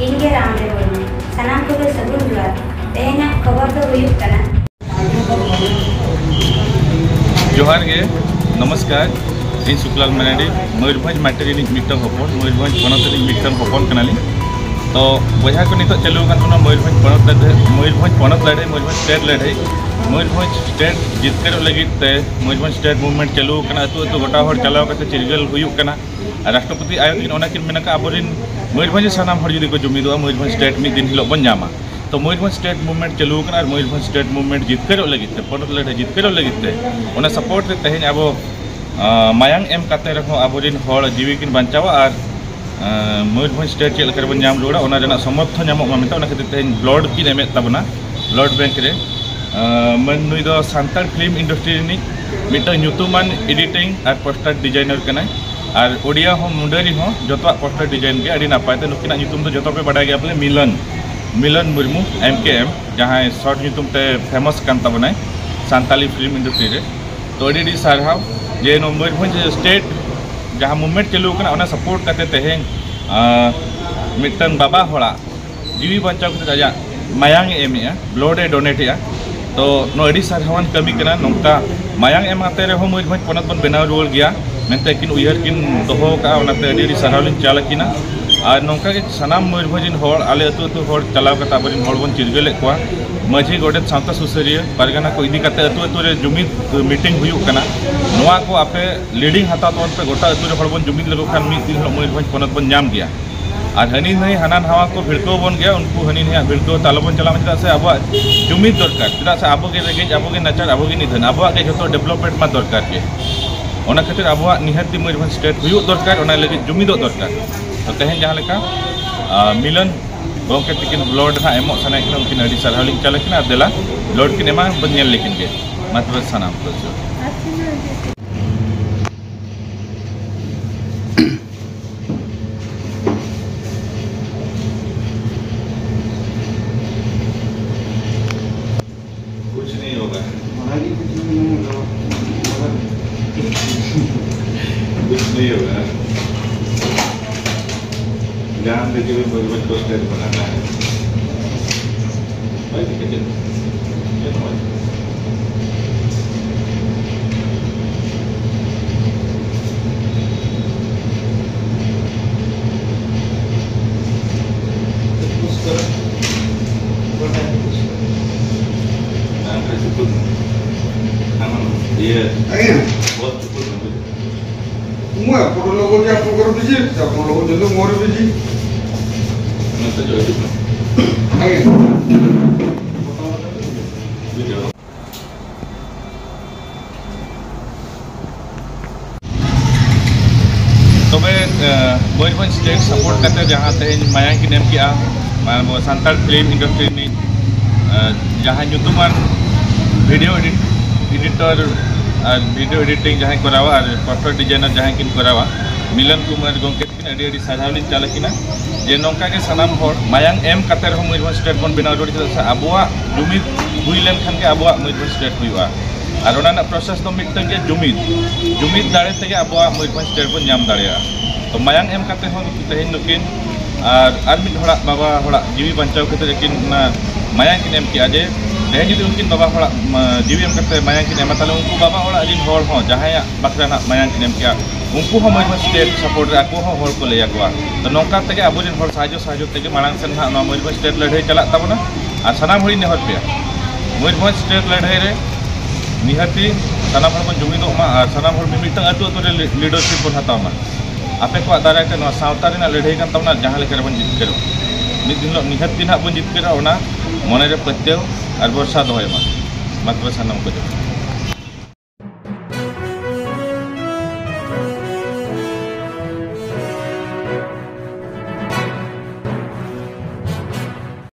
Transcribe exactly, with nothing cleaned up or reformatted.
ᱤᱧ ᱜᱮ ᱨᱟᱢ ᱫᱮᱵ ᱢᱩᱨᱢᱩ᱾ ᱥᱟᱱᱟᱢ ᱠᱚᱜᱮ ᱥᱟᱹᱜᱩᱱ ᱡᱚᱦᱟᱨ᱾ ᱛᱮᱦᱮᱧᱟᱜ ᱠᱷᱚᱵᱚᱨ ᱫᱚ ᱦᱩᱭᱩᱜ ᱠᱟᱱᱟ᱾ ᱡᱚᱦᱟᱨ ᱜᱮ, ᱱᱚᱢᱚᱥᱠᱟᱨ᱾ ᱤᱧ ᱥᱩᱠᱞᱟᱞ ᱢᱟᱨᱟᱱᱰᱤ, ᱢᱚᱭᱩᱨᱵᱷᱚᱸᱡᱽ ᱢᱟᱴᱤ ᱨᱤᱱᱤᱡ ᱢᱤᱫᱴᱟᱝ ᱦᱚᱯᱚᱱ, ᱢᱚᱭᱩᱨᱵᱷᱚᱸᱡᱽ ᱯᱚᱱᱚᱛ ᱨᱤᱱᱤᱡ ᱢᱤᱫᱴᱟᱝ ᱦᱚᱯᱚᱱ ᱠᱟᱱᱟᱞᱤᱧ᱾ ᱛᱚ ᱵᱚᱭᱦᱟ ᱠᱚ, ᱱᱤᱛᱚᱜ ᱪᱟᱹᱞᱩ ᱟᱠᱟᱱ ᱛᱟᱵᱚᱱᱟ ᱢᱚᱭᱩᱨᱵᱷᱚᱸᱡᱽ ᱯᱚᱱᱚᱛ ᱞᱟᱹᱲᱦᱟᱹᱭ, ᱢᱚᱭᱩᱨᱵᱷᱚᱸᱡᱽ ᱯᱚᱱᱚᱛ ᱞᱟᱹᱲᱦᱟᱹᱭ, ᱢᱚᱭᱩᱨᱵᱷᱚᱸᱡᱽ ᱥᱴᱮᱴ ᱞᱟᱹᱲᱦᱟᱹᱭ᱾ ᱢᱚᱭᱩᱨᱵᱷᱚᱸᱡᱽ ᱥᱴᱮᱴ ᱡᱤᱛᱠᱟᱹᱨᱚᱜ ᱞᱟᱹᱜᱤᱫ ᱛᱮ ᱢᱚᱭᱩᱨᱵᱷᱚᱸᱡᱽ ᱥᱴᱮᱴ ᱢᱩᱵᱷᱢᱮᱱᱴ ᱪᱟᱹᱞᱩ ᱟᱠᱟᱱᱟ, ᱟᱹᱛᱩ ᱟᱹᱛᱩ ᱜᱚᱴᱟ ᱦᱚᱲ ᱪᱟᱞᱟᱣ ᱠᱟᱛᱮ ᱪᱤᱨᱜᱟᱹᱞ ᱦᱩᱭᱩᱜ ᱠᱟᱱᱟ᱾ ᱟᱨ ᱨᱟᱥᱴᱨᱚᱯᱚᱛᱤ ᱟᱭᱳ ᱛᱟᱹᱠᱤᱱ ᱚᱱᱟ ᱠᱤᱱ ᱢᱮᱱ ᱟᱠᱟᱫ, ᱟᱵᱚᱨᱮᱱ ᱢᱚᱭᱩᱨᱵᱷᱚᱸᱡᱽ ᱨᱮ ᱥᱟᱱᱟᱢ ᱦᱚᱲ ᱡᱩᱫᱤ ᱠᱚ ᱡᱩᱢᱤᱫᱚᱜᱼᱟ, ᱢᱚᱭᱩᱨᱵᱷᱚᱸᱡᱽ ᱥᱴᱮᱴ ᱢᱤᱫ ᱫᱤᱱ ᱦᱤᱞᱳᱜ ᱵᱚᱱ ᱧᱟᱢᱟ᱾ ᱛᱚ ᱢᱚᱭᱩᱨᱵᱷᱚᱸᱡᱽ ᱥᱴᱮᱴ ᱢᱩᱵᱷᱢᱮᱱᱴ ᱪᱟᱹᱞᱩ ᱟᱠᱟᱱᱟ, ᱟᱨ ᱢᱚᱭᱩᱨᱵᱷᱚᱸᱡᱽ ᱥᱴᱮᱴ ᱢᱩᱵᱷᱢᱮᱱᱴ ᱡᱤᱛᱠᱟᱹᱨᱚᱜ ᱞᱟᱹᱜᱤᱫ ᱛᱮ, ᱯᱚᱱᱚᱛ ᱞᱟᱹᱲᱦᱟᱹᱭ ᱡᱤᱛᱠᱟᱹᱨᱚᱜ ᱞᱟᱹᱜᱤᱫ ᱛᱮ, ᱚᱱᱟ ᱥᱟᱯᱳᱨᱴ ᱨᱮ ᱛᱮᱦᱮᱧ ᱟᱵᱚ, ᱟᱸ, ᱢᱟᱭᱟᱝ ᱮᱢ ᱠᱟᱛᱮ ᱨᱮᱦᱚᱸ ᱟᱵᱚᱨᱮᱱ ᱦᱚᱲ ᱡᱤᱣᱤ ᱠᱤᱱ ᱵᱟᱧᱪᱟᱣᱟ, ᱟᱨ, ᱟᱸ, ᱢᱚᱭᱩᱨᱵᱷᱚᱸᱡᱽ ᱥᱴᱮᱴ ᱪᱮᱫ ᱞᱮᱠᱟ ᱨᱮᱵᱚᱱ ᱧᱟᱢ ᱨᱩᱣᱟᱹᱲᱟ, ᱚᱱᱟ ᱨᱮᱱᱟᱜ ᱥᱚᱢᱚᱨᱛᱷᱚᱱ ᱧᱟᱢᱚᱜ ᱢᱟ ᱢᱮᱱᱛᱮ, ᱚᱱᱟ ᱠᱷᱟᱹᱛᱤᱨ ᱛᱮᱦᱮᱧ ᱵᱞᱟᱰ ᱠᱤᱱ ᱮᱢᱮᱫ ᱛᱟᱵᱚᱱᱟ, ᱵᱞᱟᱰ ᱵᱮᱝᱠ ᱨᱮ᱾ ᱟᱸ, ᱢᱟᱱ ᱱᱩᱭ ᱫᱚ ᱥᱟᱱᱛᱟᱲ ᱯᱷᱤᱞᱢ ᱤᱱᱰᱟᱥᱴᱨᱤ ᱨᱤᱱᱤᱡ ᱢᱤᱫᱴᱟᱝ ᱧᱩᱛᱩᱢᱟᱱ ᱮᱰᱤᱴᱤᱝ ᱟᱨ ᱯᱳᱥᱴᱟᱨ ᱰᱤᱡᱟᱭᱱᱟᱨ ᱠᱟᱱᱟᱭ᱾ ᱟᱨ ᱳᱰᱤᱭᱟ ᱦᱚᱸ ᱢᱩᱱᱰᱟᱹᱨᱤ ᱦᱚᱸ ᱡᱚᱛᱚᱣᱟᱜ ᱯᱳᱥᱴᱟᱨ ᱰᱤᱡᱟᱭᱤᱱ ᱜᱮ ᱟᱹᱰᱤ ᱱᱟᱯᱟᱭ ᱛᱮ᱾ ᱱᱩᱠᱤᱱᱟᱜ ᱧᱩᱛᱩᱢ ᱫᱚ ᱡᱚᱛᱚ ᱯᱮ ᱵᱟᱰᱟᱭ ᱜᱮᱭᱟ ᱯᱟᱞᱮ, ᱢᱤᱞᱚᱱ, ᱢᱤᱞᱚᱱ ᱢᱩᱨᱢᱩ, ᱮᱢ ᱠᱮ ᱮᱢ, ᱡᱟᱦᱟᱸᱭ ᱥᱚᱨᱴ ᱧᱩᱛᱩᱢ ᱛᱮ ᱯᱷᱮᱢᱟᱥ ᱠᱟᱱ ᱛᱟᱵᱚᱱᱟᱭ ᱥᱟᱱᱛᱟᱞᱤ ᱯᱷᱤᱞᱢ ᱤᱱᱰᱟᱥᱴᱨᱤ ᱨᱮ᱾ ᱛᱚ ᱟᱹᱰᱤ ᱟᱹᱰᱤ ᱥᱟᱨᱦᱟᱣ ᱡᱮ ᱱᱚᱣᱟ ᱢᱚᱭᱩᱨᱵᱷᱚᱸᱡᱽ ᱥᱴᱮᱴ ᱡᱟᱦᱟᱸ ᱢᱩᱵᱷᱢᱮᱱᱴ ᱪᱟᱹᱞᱩ ᱟᱠᱟᱱᱟ, ᱚᱱᱟ ᱥᱟᱯᱳᱨᱴ ᱠᱟᱛᱮ ᱛᱮᱦᱮᱧ, ᱟᱸ, ᱢᱤᱫᱴᱟᱝ ᱵᱟᱵᱟ ᱦᱚᱲᱟᱜ ᱡᱤᱣᱤ ᱵᱟᱧᱪᱟᱣ ᱠᱷᱟᱹᱛᱤᱨ ᱟᱡᱟᱜ ᱢᱟᱭᱟᱝ ᱮ ᱮᱢᱮᱜᱼᱟ, ᱵᱞᱟᱰ ᱮ ᱰᱳᱱᱮᱴ ᱮᱜᱼᱟ᱾ ᱛᱚ ᱱᱚᱣᱟ ᱟᱹᱰᱤ ᱥᱟᱨᱦᱟᱣᱟᱱ ᱠᱟᱹᱢᱤ ᱠᱟᱱᱟ᱾ ᱱᱚᱝᱠᱟ ᱢᱟᱭᱟᱝ ᱮᱢ ᱠᱟᱛᱮ ᱨᱮᱦᱚᱸ ᱢᱚᱭᱩᱨᱵᱷᱚᱸᱡᱽ ᱯᱚᱱᱚᱛ ᱵᱚᱱ ᱵᱮᱱᱟᱣ ᱨᱩᱣᱟᱹᱲ ᱜᱮᱭᱟ ᱢᱮᱱᱛᱮ ᱟᱹᱠᱤᱱ ᱩᱭᱦᱟᱹᱨ ᱠᱤᱱ ᱫᱚᱦᱚ ᱟᱠᱟᱫᱼᱟ, ᱚᱱᱟᱛᱮ ᱟᱹᱰᱤ ᱟᱹᱰᱤ ᱥᱟᱨᱦᱟᱣ ᱞᱤᱧ ᱪᱟᱞ ᱟᱹᱠᱤᱱᱟ᱾ ᱟᱨ ᱱᱚᱝᱠᱟ ᱜᱮ ᱥᱟᱱᱟᱢ ᱢᱚᱭᱩᱨᱵᱷᱚᱸᱡᱽ ᱨᱮᱱ ᱦᱚᱲ, ᱟᱞᱮ ᱟᱹᱛᱩ ᱟᱹᱛᱩ ᱦᱚᱲ ᱪᱟᱞᱟᱣ ᱠᱟᱛᱮ ᱟᱵᱚᱨᱮᱱ ᱦᱚᱲ ᱵᱚᱱ ᱪᱤᱨᱜᱟᱹᱞᱮᱫ ᱠᱚᱣᱟ᱾ ᱢᱟᱹᱡᱷᱤ, ᱜᱚᱰᱮᱛ, ᱥᱟᱶᱛᱟ ᱥᱩᱥᱟᱹᱨᱤᱭᱟᱹ, ᱯᱟᱨᱜᱟᱱᱟ ᱠᱚ ᱤᱫᱤ ᱠᱟᱛᱮ ᱟᱹᱛᱩ ᱟᱹᱛᱩ ᱨᱮ ᱡᱩᱢᱤᱫ ᱢᱤᱴᱤᱝ ᱦᱩᱭᱩᱜ ᱠᱟᱱᱟ᱾ ᱱᱚᱣᱟ ᱠᱚ ᱟᱯᱮ ᱞᱤᱰᱤᱝ ᱦᱟᱛᱟᱣ ᱛᱟᱵᱚᱱ ᱯᱮ, ᱜᱚᱴᱟ ᱟᱹᱛᱩ ᱨᱮ ᱦᱚᱲ ᱵᱚᱱ ᱡᱩᱢᱤᱫ ᱞᱮᱠᱚ ᱠᱷᱟᱱ ᱢᱤᱫ ᱫᱤᱱ ᱦᱤᱞᱳᱜ ᱢᱚᱭᱩᱨᱵᱷᱚᱸᱡᱽ ᱯᱚᱱᱚᱛ ᱵᱚᱱ ᱧᱟᱢ ᱜᱮᱭᱟ᱾ ᱟᱨ ᱦᱟᱹᱱᱤ ᱱᱟᱹᱭ ᱦᱟᱱᱟ ᱱᱟᱣᱟ ᱠᱚ ᱵᱷᱤᱲᱠᱟᱹᱣ ᱵᱚᱱ ᱜᱮᱭᱟ, ᱩᱱᱠᱩ ᱦᱟᱹᱱᱤ ᱱᱟᱹᱭᱟᱜ ᱵᱷᱤᱲᱠᱟᱹᱣ ᱛᱮ ᱟᱞᱚ ᱵᱚᱱ ᱪᱟᱞᱟᱜ ᱢᱟ᱾ ᱪᱮᱫᱟᱜ ᱥᱮ ᱟᱵᱚᱣᱟᱜ ᱡᱩᱢᱤᱫ ᱫᱚᱨᱠᱟᱨ, ᱪᱮᱫᱟᱜ ᱥᱮ ᱟᱵᱚ ᱜᱮ ᱨᱮᱸᱜᱮᱡ, ᱟᱵᱚ ᱜᱮ ᱱᱟᱪᱟᱨ, ᱟᱵᱚ ᱜᱮ ᱱᱤᱫᱷᱟᱹᱱ, ᱟᱵᱚᱣᱟᱜ ᱜᱮ ᱡᱷᱚᱛᱚ ᱰᱮᱵᱷᱞᱚᱯᱢᱮᱱᱴ ᱢᱟ ᱫᱚᱨᱠᱟᱨ ᱜᱮ᱾ ᱚᱱᱟ ᱠᱷᱟᱹᱛᱤᱨ ᱟᱵᱚᱣᱟᱜ ᱱᱤᱦᱟᱹᱛ ᱜᱮ ᱢᱚᱭᱩᱨᱵᱷᱚᱸᱡᱽ ᱥᱴᱮᱴ ᱦᱩᱭᱩᱜ ᱫᱚᱨᱠᱟᱨ, ᱚᱱᱟ ᱞᱟᱹᱜᱤᱫ ᱡᱩᱢᱤᱫᱚᱜ ᱫᱚᱨᱠᱟᱨ᱾ ᱛᱚ ᱛᱮᱦᱮᱧ ᱡᱟᱦᱟᱸ ᱞᱮᱠᱟ, ᱟᱸ, ᱢᱤᱞᱚᱱ ᱜᱚᱢᱠᱮ ᱛᱤᱠᱤᱱ ᱵᱞᱟᱰ ᱦᱟᱸᱜ ᱮᱢᱚᱜ ᱥᱟᱱᱟᱭᱮᱫ ᱠᱤᱱᱟ, ᱩᱱᱠᱤᱱ ᱟᱹᱰᱤ ᱥᱟᱨᱦᱟᱣ ᱞᱤᱧ ᱪᱟᱞ ᱟᱹᱠᱤᱱᱟ᱾ ᱟᱨ ᱫᱮᱞᱟ ᱵᱞᱟᱰ ᱠᱤᱱ ᱮᱢᱟ ᱵᱚᱱ ᱧᱮᱞ ᱞᱮᱠᱤᱱ ᱜᱮ᱾ ᱢᱟ ᱛᱚᱵᱮ ᱥᱟᱱᱟᱢ ᱠᱚ ᱡᱚᱦᱟᱨ᱾ कुछ नहीं होगा। कुछ नहीं होगा। जान ᱵᱟᱹᱧ ᱯᱳᱥᱴ ᱞᱮᱫ ᱵᱚᱱᱟ᱾ ᱵᱟᱭ ᱴᱷᱤᱠᱟᱹ ᱪᱮᱫ? ᱪᱮᱫ ᱦᱚᱸ ᱵᱟᱭ ᱴᱷᱤᱠᱟᱹ᱾ ᱯᱳᱥᱴ ᱠᱚᱨᱟ᱾ ᱜᱚᱴᱟ ᱯᱳᱥᱴ ᱠᱚᱨᱟ᱾ ᱟᱨ ᱥᱩᱯᱩᱨ᱾ ᱟᱢ ᱤᱭᱟᱹ᱾ ᱟᱹᱭᱩᱨ᱾ ᱵᱚᱞ ᱥᱩᱯᱩᱨ᱾ ମୁଁ ଏପଟ ଲୋକ ଯେ ଆପଣଙ୍କର ବିଜି, ଆପଣ ଲୋକ ଯଦି ମୋର ବିଜି। ᱱᱚᱛᱮ ᱡᱚᱭ ᱫᱤᱥᱚᱢ᱾ ଆଜ୍ଞା। ᱛᱚᱵᱮ, ᱮ, ᱢᱚᱭᱩᱨᱵᱷᱚᱸᱡᱽ ᱥᱴᱮᱴ ᱥᱟᱯᱳᱨᱴ ᱠᱟᱛᱮ ᱡᱟᱦᱟᱸ ᱛᱮᱦᱮᱧ ᱢᱟᱭᱟᱝ ᱠᱤᱱ ᱮᱢ ᱠᱮᱜᱼᱟ, ᱢᱟᱱᱮ ᱟᱵᱚ ᱥᱟᱱᱛᱟᱲ ᱯᱷᱤᱞᱢ ᱤᱱᱰᱟᱥᱴᱨᱤ ᱨᱤᱱᱤᱡ, ᱮ, ᱡᱟᱦᱟᱸᱭ ᱧᱩᱛᱩᱢᱟᱱ ᱵᱷᱤᱰᱤᱭᱳ ᱮᱰᱤᱴ, ᱮᱰᱤᱴᱚᱨ ᱟᱨ ᱵᱷᱤᱰᱤᱭᱳ ᱮᱰᱤᱴᱤᱝ ᱡᱟᱦᱟᱸᱭ ᱠᱚᱨᱟᱣᱟ ᱟᱨ ᱯᱳᱥᱴᱟᱨ ᱰᱤᱡᱟᱭᱱᱟᱨ ᱡᱟᱦᱟᱸᱭ ᱠᱤᱱ ᱠᱚᱨᱟᱣᱟ, ᱢᱤᱞᱚᱱ ᱠᱩᱢᱟᱨ ᱜᱚᱢᱠᱮ ᱛᱟᱹᱠᱤᱱ, ᱟᱹᱰᱤ ᱟᱹᱰᱤ ᱥᱟᱨᱦᱟᱣ ᱞᱤᱧ ᱪᱟᱞ ᱟᱹᱠᱤᱱᱟ ᱡᱮ ᱱᱚᱝᱠᱟ ᱜᱮ ᱥᱟᱱᱟᱢ ᱦᱚᱲ ᱢᱟᱭᱟᱝ ᱮᱢ ᱠᱟᱛᱮ ᱨᱮᱦᱚᱸ ᱢᱚᱭᱩᱨᱵᱷᱚᱸᱡᱽ ᱥᱴᱮᱴ ᱵᱚᱱ ᱵᱮᱱᱟᱣ ᱫᱟᱲᱮᱭᱟᱜᱼᱟ, ᱪᱮᱫᱟᱜ ᱥᱮ ᱟᱵᱚᱣᱟᱜ ᱡᱩᱢᱤᱫ ᱦᱩᱭ ᱞᱮᱱᱠᱷᱟᱱ ᱜᱮ ᱟᱵᱚᱣᱟᱜ ᱢᱚᱭᱩᱨᱵᱷᱚᱸᱡᱽ ᱥᱴᱮᱴ ᱦᱩᱭᱩᱜᱼᱟ᱾ ᱟᱨ ᱚᱱᱟ ᱨᱮᱱᱟᱜ ᱯᱨᱚᱥᱮᱥ ᱫᱚ ᱢᱤᱫᱴᱟᱝ ᱜᱮ, ᱡᱩᱢᱤᱫ, ᱡᱩᱢᱤᱫ ᱫᱟᱲᱮ ᱛᱮᱜᱮ ᱟᱵᱚᱣᱟᱜ ᱢᱚᱭᱩᱨᱵᱷᱚᱸᱡᱽ ᱥᱴᱮᱴ ᱵᱚᱱ ᱧᱟᱢ ᱫᱟᱲᱮᱭᱟᱜᱼᱟ᱾ ᱛᱚ ᱢᱟᱭᱟᱝ ᱮᱢ ᱠᱟᱛᱮ ᱦᱚᱸ ᱛᱮᱦᱮᱧ ᱱᱩᱠᱤᱱ ᱟᱨ, ᱟᱨ ᱢᱤᱫ ᱦᱚᱲᱟᱜ ᱵᱟᱵᱟ ᱦᱚᱲᱟᱜ ᱡᱤᱣᱤ ᱵᱟᱧᱪᱟᱣ ᱠᱷᱟᱹᱛᱤᱨ ᱟᱹᱠᱤᱱ ᱚᱱᱟ ᱢᱟᱭᱟᱝ ᱠᱤᱱ ᱮᱢ ᱠᱮᱜᱼᱟ, ᱡᱮ ᱛᱮᱦᱮᱧ ᱡᱩᱫᱤ ᱩᱱᱠᱤᱱ ᱵᱟᱵᱟ ᱦᱚᱲᱟᱜ, ᱢᱟ, ᱡᱤᱣᱤ ᱮᱢ ᱠᱟᱛᱮ ᱢᱟᱭᱟᱝ ᱠᱤᱱ ᱮᱢᱟ, ᱛᱟᱦᱞᱮ ᱩᱱᱠᱩ ᱵᱟᱵᱟ ᱦᱚᱲᱟᱜ ᱨᱤᱱ ᱦᱚᱲ ᱦᱚᱸ ᱡᱟᱦᱟᱸᱭᱟᱜ ᱵᱟᱠᱷᱨᱟ ᱱᱟᱜ ᱢᱟᱭᱟᱝ ᱠᱤᱱ ᱮᱢ ᱠᱮᱜᱼᱟ, ᱩᱱᱠᱩ ᱦᱚᱸ ᱢᱚᱭᱩᱨᱵᱷᱚᱸᱡᱽ ᱥᱴᱮᱴ ᱥᱟᱯᱳᱨᱴ ᱨᱮ ᱟᱠᱚ ᱦᱚᱸ ᱦᱚᱲ ᱠᱚ ᱞᱟᱹᱭ ᱟᱠᱚᱣᱟ᱾ ᱛᱚ ᱱᱚᱝᱠᱟ ᱛᱮᱜᱮ ᱟᱵᱚᱨᱮᱱ ᱦᱚᱲ ᱥᱟᱦᱟᱡᱽᱡᱚ ᱥᱟᱦᱟᱡᱽᱡᱚ ᱛᱮᱜᱮ ᱢᱟᱲᱟᱝ ᱥᱮᱱ ᱱᱟᱦᱟᱜ ᱱᱚᱣᱟ ᱢᱚᱭᱩᱨᱵᱷᱚᱸᱡᱽ ᱥᱴᱮᱴ ᱞᱟᱹᱲᱦᱟᱹᱭ ᱪᱟᱞᱟᱜ ᱛᱟᱵᱚᱱᱟ᱾ ᱟᱨ ᱥᱟᱱᱟᱢ ᱦᱚᱲᱤᱧ ᱱᱮᱦᱚᱨ ᱯᱮᱭᱟ, ᱢᱚᱭᱩᱨᱵᱷᱚᱸᱡᱽ ᱥᱴᱮᱴ ᱞᱟᱹᱲᱦᱟᱹᱭ ᱨᱮ ᱱᱤᱦᱟᱹᱛᱤ ᱥᱟᱱᱟᱢ ᱦᱚᱲ ᱵᱚᱱ ᱡᱩᱢᱤᱫᱚᱜ ᱢᱟ ᱟᱨ ᱥᱟᱱᱟᱢ ᱦᱚᱲ ᱢᱤᱢᱤᱫᱴᱟᱝ ᱟᱹᱛᱩ ᱟᱹᱛᱩ ᱨᱮ ᱞᱤ-, ᱞᱤᱰᱟᱨᱥᱤᱯ ᱵᱚᱱ ᱦᱟᱛᱟᱣ ᱢᱟ᱾ ᱟᱯᱮ ᱠᱚᱣᱟᱜ ᱫᱟᱨᱟᱭ ᱛᱮ ᱱᱚᱣᱟ ᱥᱟᱶᱛᱟ ᱨᱮᱱᱟᱜ ᱞᱟᱹᱲᱦᱟᱹᱭ ᱠᱟᱱ ᱛᱟᱵᱚᱱᱟ, ᱡᱟᱦᱟᱸ ᱞᱮᱠᱟ ᱨᱮᱵᱚᱱ ᱡᱤᱛᱠᱟᱹᱨᱚᱜ᱾ ᱢᱤᱫ ᱫᱤᱱ ᱦᱤᱞᱳᱜ ᱱᱤᱦᱟᱹᱛ ᱜᱮ ᱱᱟᱦᱟᱜ ᱵᱚᱱ ᱡᱤᱛᱠᱟᱹᱨᱚᱜᱼᱟ, ᱚᱱᱟ ᱢᱚᱱᱮ ᱨᱮ ᱯᱟᱹᱛᱭᱟᱹᱣ ᱟᱨ ᱵᱷᱚᱨᱥᱟ ᱫᱚᱦᱚᱭ ᱢᱟ᱾ ᱢᱟ ᱛᱚᱵᱮ ᱥᱟᱱᱟᱢ ᱠᱚ ᱡᱚᱦᱟᱨ᱾